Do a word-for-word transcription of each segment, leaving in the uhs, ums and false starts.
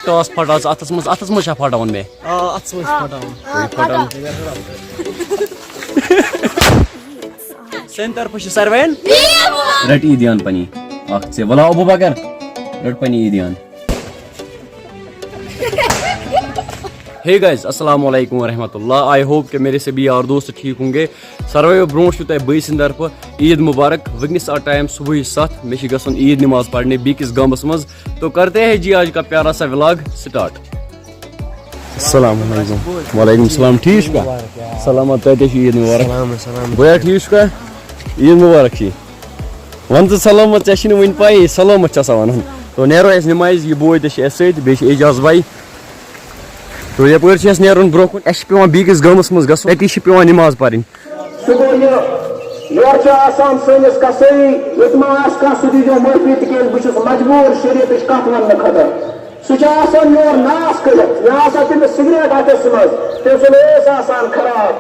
ٹاس پھٹاو ژٕ اَتھَس منٛز، اَتھَس منٛز چھا پھٹاوُن مےٚ؟ آ، اَتھَس منٛز چھِ پھٹاوُن۔ یہِ پھٹاوُن۔ سانہِ طرفہٕ چھِ ساروِیَن۔ رَٹ عیٖدیان پنٕنۍ۔ اَکھ ژےٚ۔ وَلا ابو بکر، رَٹ پنٕنۍ عیٖدیان۔ Hey guys, السلام علیکم ورحمۃ اللہ۔ I hope کہ میرے سبھی یار دوست ٹھیک ہوں گے۔ ساروِیو برونٛٹھ چھُ تۄہہِ بٲے سٕنٛدِ طرفہٕ عیٖد مُبارک۔ وٕنکیٚنَس آ ٹایم صُبحٕچ ستھ، مےٚ چھِ گژھُن عیٖد نماز پرنہِ بیٚکِس گامَس منٛز۔ تو کرتے ہیں جی آج کا پیارا سا vlog start۔ السلام علیکم۔ وعلیکم السلام۔ ٹھیٖک چھُکھا؟ سلامت، تۄہہِ تہِ چھِ عیٖد مُبارک۔ سلام، سلام۔ بیا، ٹھیٖک چھُکھا؟ عیٖد مُبارک چھِ۔ وَن ژٕ سلامت، ژےٚ چھِنہٕ وٕنہِ پَیی سلامت چھِ آسان وَنان۔ تو نیرو أسۍ نِمایہِ، یہِ بوے تہِ چھِ اَسہِ سۭتۍ، بیٚیہِ چھِ اعجاز بھائی۔ تو یَپٲرۍ چھِ اَسہِ نیرُن برٛونٛہہ کُن، اَسہِ چھِ پٮ۪وان بیٚیِس گامَس منٛز گژھُن، تَتی چھِ پٮ۪وان نِماز پَرٕنۍ۔ سُہ گوٚو یہِ، یورٕ چھُ آسان سٲنِس قصٲیی، ییٚتہِ ما آسہِ کانٛہہ، سُہ دیٖزیو معٲفی، تِکیٛازِ بہٕ چھُس مجبوٗر شریعتٕچ کَتھ وَننہٕ خٲطرٕ۔ سُہ چھُ آسان یور ناس کٔرِتھ، یا آسان تٔمِس سگریٹ اَتھَس منٛز، تٔمۍ سُنٛد ٲس آسان خراب۔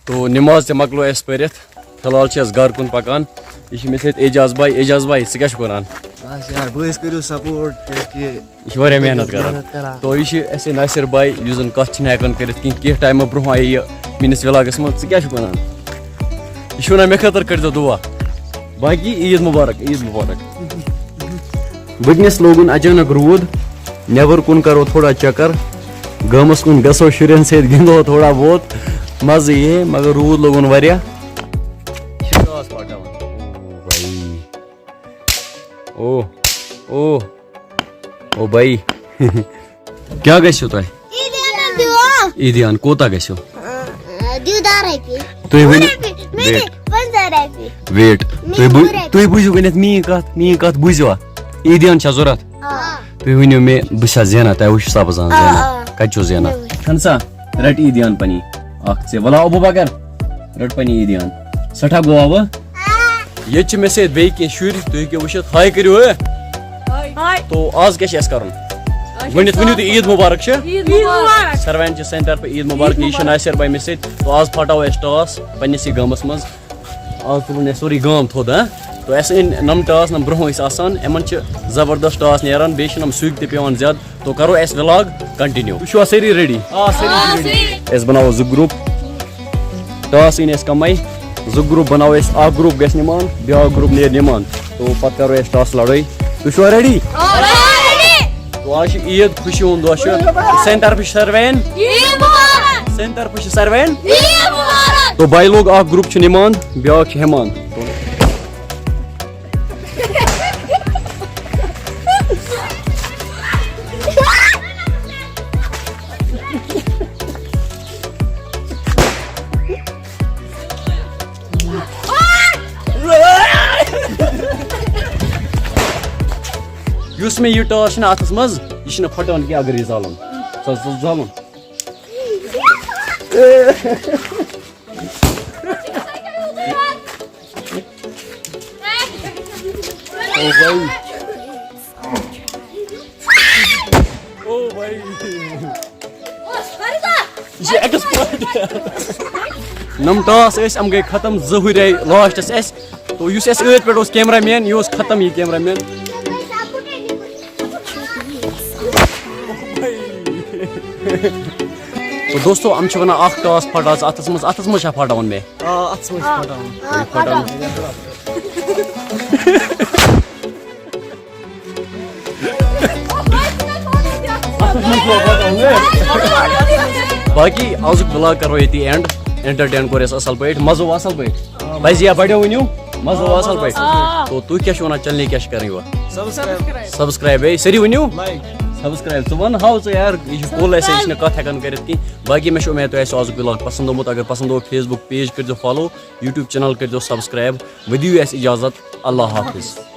تو نماز تہِ مۄکلو اَسہِ پٔرِتھ، فی الحال چھِ أسۍ گرٕ کُن پکان۔ یہِ چھِ مےٚ سۭتۍ اعجاز بھائی۔ اعجاز بھائی، ژٕ کیٛاہ چھُکھ وَنان؟ بس یار، بٲیِس کٔرِو support، کیٛازِکہِ یہِ چھِ واریاہ محنت کران۔ محنت کران۔ تو یہِ چھِ اَسہِ ناصر بھائی، یُس زَن کَتھ چھِنہٕ ہٮ۪کان کٔرِتھ کِہیٖنۍ۔ کینٛہہ ٹایمہٕ برٛونٛہہ آیہِ یہِ میٛٲنِس وِلاگَس منٛز۔ ژٕ کیٛاہ چھُکھ وَنان؟ یہِ چھُ وَنان، مےٚ خٲطرٕ کٔرۍزیو دُعا۔ باقی عیٖد مُبارک، عیٖد مُبارک۔ وٕنکیٚنَس لوگُن اچانک روٗد، نٮ۪بر کُن کرو تھوڑا چکر، گامس کُن گژھو شُرٮ۪ن سۭتۍ گِنٛدو تھوڑا بہت، مزٕ یی، مگر روٗد لوگُن واریاہ۔ یہِ چھِ ٹاس پھٹاوان۔ او بھائی۔ او، او، او بھائی۔ کیٛاہ گژھِو تۄہہِ؟ عیٖدیانہ دِیِو۔ عیٖدیان کوٗتاہ گژھِو؟ اۭں، دِیِو دَہ رۄپیہِ۔ تُہۍ ؤنِو۔ وُہ رۄپیہِ، مےٚ دِ wait۔ پنٛژاہ رۄپیہِ۔ Wait۔ مےٚ تُہۍ دِ بوٗ-، وُہ رۄپیہِ۔ تُہۍ بوٗزِو گۄڈٕنٮ۪تھ میٛٲنۍ کَتھ، میٛٲنۍ کَتھ بوٗزِوا؟ آ۔ تُہۍ ؤنِو مےٚ، بہٕ چھُسا زینان؟ تۄہہِ وٕچھِو سا بہٕ زانان آ، زینان۔ آ۔ کَتہِ چھُو زینان؟ مےٚ وٕچھ۔ کھَن سا، رَٹ عیٖدیان پنٕنۍ۔ اَکھ ژےٚ۔ وَلا ابوٗ بکر، رَٹ پنٕنۍ عیٖدیان۔ سٮ۪ٹھاہ گوٚو وٕ۔ ییٚتہِ چھِ مےٚ سۭتۍ بیٚیہِ کینٛہہ شُرۍ، تُہۍ ہیٚکِو وٕچھِتھ۔ ہاے کٔرِو، ہے۔ ہاے۔ تو آز کیٛاہ چھِ اَسہِ کَرُن؟ اَسہِ چھِ گۄڈٕنٮ۪تھ ؤنِو تُہۍ، عیٖد مُبارک چھِ؟ عیٖد مُبارک۔ ساروِیَن چھِ سانہِ طرفہٕ عیٖد مُبارک۔ عیٖد یہِ چھِ مُبارک۔ ناصر بھائی مےٚ سۭتۍ۔ تو آز پھٹاوو أسۍ ٹاس پنٛنِسٕے گامَس منٛز۔ آز تُلُن اَسہِ سورُے گام تھوٚد، ہا؟ تو اَسہِ أنۍ نَم ٹاس، نَم برٛونٛہہ ٲسۍ آسان، یِمَن چھِ زبردست ٹاس نیران، بیٚیہِ چھِ نَم سُکۍ تہِ پٮ۪وان زیادٕ۔ تو کَرو اَسہِ vlog continue۔ تُہۍ چھِوا سٲری ready؟ آ، سٲری آ، چھِ ready۔ سٲری۔ أسۍ بَناوو زٕ group۔ ٹاس یِن اَسہِ کَمٕے، زٕ group بَناوو أسۍ، اَکھ group گژھِ نِمان، بیٛاکھ group نیرِ نِمان۔ تو پَتہٕ کَرو أسۍ ٹاس لَڑٲے۔ تُہۍ چھِوا ready؟ آ، ready۔ تو آز چھِ عیٖد، خوشی ہُنٛد دۄہ چھُ۔ سانہِ طرفہٕ چھِ ساروِیَن۔ عیٖد مُبارک۔ سانہِ طرفہٕ چھِ ساروِیَن۔ عیٖد مُبارک۔ تو بھائی لوگ، اَکھ group چھُ نِمان، بیٛاکھ چھُ ہٮ۪مان۔ یُس مےٚ یہِ ٹاس چھِنہ اَتھَس منٛز، یہِ چھِنہٕ پھٹان کینٛہہ اگر یہِ زالُن۔ سۄ، سۄ زالُن۔ او بھائی۔ او بھائی۔ یہِ چھِ expert۔ نَم ٹاس ٲسۍ، یِم گٔے ختم، زٕ ہُرے لاسٹَس اَسہِ۔ تو یُس اَسہِ أتھۍ پٮ۪ٹھ اوس camera man، یہِ اوس ختم یہِ camera man۔ تو دوستو، یِم چھِ وَنان اَکھ ٹاس پھٹاو ژٕ اَتھَس منٛز، اَتھَس منٛز چھا پھٹاوُن مےٚ؟ آ، اَتھَس منٛز چھِ پھٹاوُن۔ آ، پھٹاوُن۔ باقی آزُک vlog کرو ییٚتی end۔ Entertain کوٚر اَسہِ اَصٕل پٲٹھۍ، مَزٕ آو اَصٕل پٲٹھۍ۔ پَزِ یا بَڑیو ؤنِو، مَزٕ آو اَصٕل پٲٹھۍ۔ آ۔ تو تُہۍ کیٛاہ چھِو وَنان، channel کیٛاہ چھِ کَرٕنۍ یور؟ Subscribe۔ Subscribe، ہے، سٲری ؤنِو۔ Like۔ Subscribe۔ ژٕ وَن ہاو ژٕ یار، یہِ چھُ کُل اَسہِ، أسۍ چھِنہٕ کَتھ ہٮ۪کان کٔرِتھ کِہیٖنۍ۔ باقی مےٚ چھُ اُمید تۄہہِ آسہِ آزُک vlog پَسنٛد آمُت۔ اگر پَسنٛد آو، Facebook page کٔرۍزیو follow، YouTube channel کٔرۍزیو subscribe۔ وۄنۍ دِیِو اَسہِ اِجازت، اللہ حافظ۔